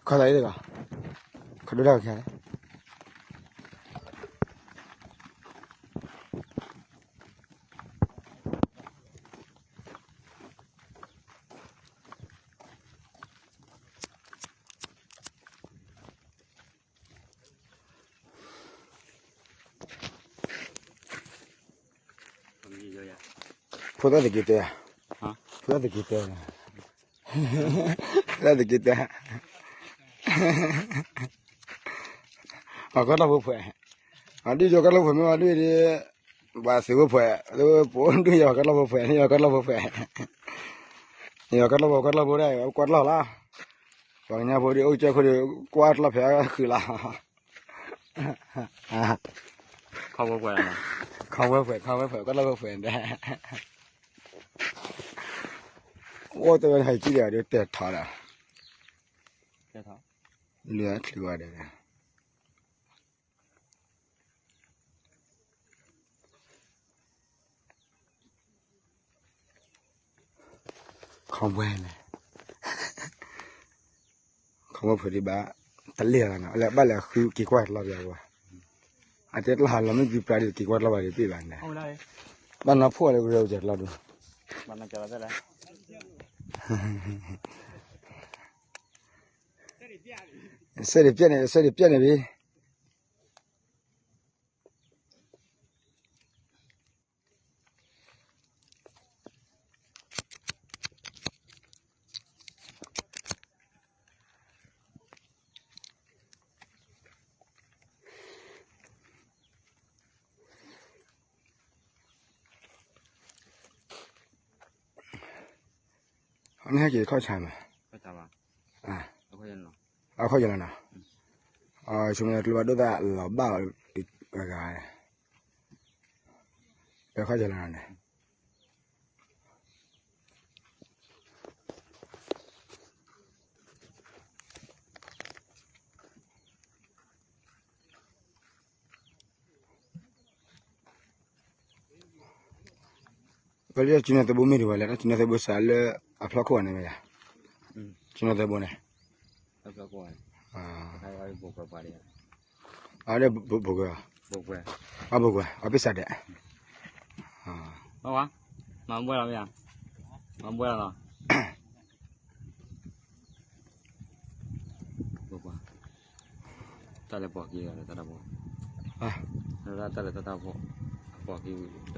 ခီၣ်သးအံၤလီၤ, ခီၣ်ဒိၣ်တၢ်ကခဲလၢာ်. ဖိသၣ်တက့ၤတဲ, ဖိသၣ်တက့ၤတဲ, ဖိသၣ်တက့ၤတဲ, အကီၢ်လီၢ်ဖိဖှဲး, အဒုၣ်ယကီၢ်လီၢ်ဖိဖှဲးမ့ၢ်အဒုၣ်ဒီး, ပှၤသုးဖိဖှဲး, ပဒုၣ်ယကီၢ်လီၢ်ဖိဖှဲး, ယကီၢ်လီၢ်ဖိဖှဲး, ယကီၢ်လီၢ်ဖိ ကီၢ်လီၢ်ဖိဒၣ် ကွၢ်တလီၢ်လီၤ. ပှၤကညီဖိဒီးအိၣ်ကၢၢ်ခိၣ်ဒီး ကွၢ်တလီၢ်ဖဲဃုာ်လီၤ. ခီဝဲဖှဲး, ခီဝဲဖှဲး, ကီၢ်လီၢ်ဖိဖှဲးဒၣ်, အိၣ်တဲဝဲဟဲကံၣ်ဒီး တဲထီဒီး, လၢချုးဝဲဒီး ခီဝဲန့ၣ်, ခီဝဲဖှဲးဒံးဘၣ်, တလ့ၢ်လီၤနီၤ လၢဘၣ်လဲၤဃုက့ၤကွၢ်တလီၢ်ပျၢၤဝဲ, အတဲတလီၢ်ဟးလီၤမ့ၢ်သံပြါဒီးက့ၤကွၢ်တလီၢ်ဘၣ်ဒီးပ့ၢ်ဘၣ်န့ၣ်, ဘၣ်နီၢ်ဖှိၣ်လၢကရၢကတလီၢ်ဒုး, စဲဒံးပျဲၢ်န့ၣ် စဲဒံးပျဲၢ်န့ၣ်ဘၣ် အန့ၣ်ဟဲက့ၤခီၣ်ဆါမး, အခီၣ်ယလီၤနီၤ, ဆိကမိၣ်ကျိဘၣ်ဒိၣ်သၣ်လီၤဘၣ်အီၤ, ဂၤ, အခီၣ်ယလီၤနီၤန့ၣ် ပလၢကၠံနီၤသဘိမ့ၢ်ဒံးဝဲလဲၣ် တၢ်ကၠံနီၤသဘိစးလၢအဖျီခိၣ်န့ၣ်မ့ၢ်ယါ, ကၠံနီၤသဘိန့ၣ်, အဒၣ်ဘိကွဲ, အဘိကွဲ, အဘိကွဲ, အပ့ၢ်စးဒဲး, မၤဘှဲလီၤမ့ၢ်ယါ, မၤဘှဲလီၤလီၤ. တၢ်လဲၤပိာ်က့ၤတၢ်တဘိ, တၢ်လဲၤတၢ်တဘိ, ပိာ်က့ၤ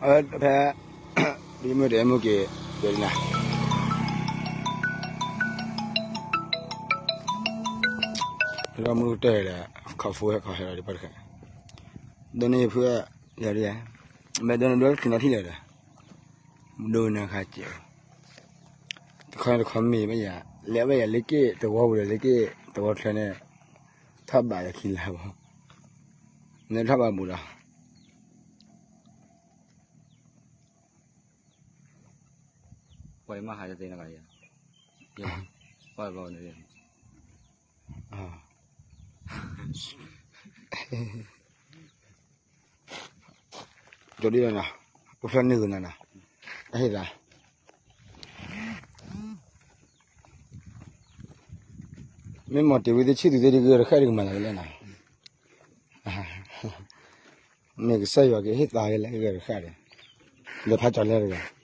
ဝံၤဒီး, ဖဲ, ဒ်မုၢ်တအဲၣ်မုၢ်က့ၤ, ဒ်နၤ, ဒီးမုၢ်တၢၢ်ဒီး, ခီၣ်ဖိဟဲခီဟဲလီၤဒ်ပှၤတခါ, ဒိးန့ၢ်ယဖု, ယၤဒ်ယၤ, မ့ၢ်ဒိးန့ၢ်ဒိးတချုးနီထံၣ်လၢၤဒီး, ဒိးန့ၢ်ခါစဲး, တခီန့ၣ်တခီမ့ၢ်ဘၣ်ယၤ, လဲၤဘၣ်ယၤလ့က့ၣ်တဝီပူၤဒီးလ့က့ၣ်တဝီချၢန့ၣ်, ထီၣ်ဘးယၤခံလါဘၣ်, နထီၣ်ဘးဘူးဒီး ပှၤမၤဟးတသ့နီၤ, ပှၤဘျီန့ၣ်, ကဒ်နီၤ, အိၣ်ဖျဲၣ်န့ၢ်ဂ့ၤနီၤနီၤ, အဟ့ၣ်သး, မ့ၢ်မၤတ့ၢ်ဝံၤသ့ၣ်ဆံၣ်သူးသ့ၣ်တဂ့ၤတဃဲၣ်တကမၤလၢာ်လဲၣ်နီၤ, မ့ၢ်ကစၢ်ယွၤကဟ့ၣ်သးလၢာ်ဂ့ၤတဃဲၣ်ဒီး, ဒီးဖးကၠီၤလဲၣ်တဂၤ,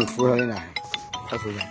ဖုလီၤ, ဖး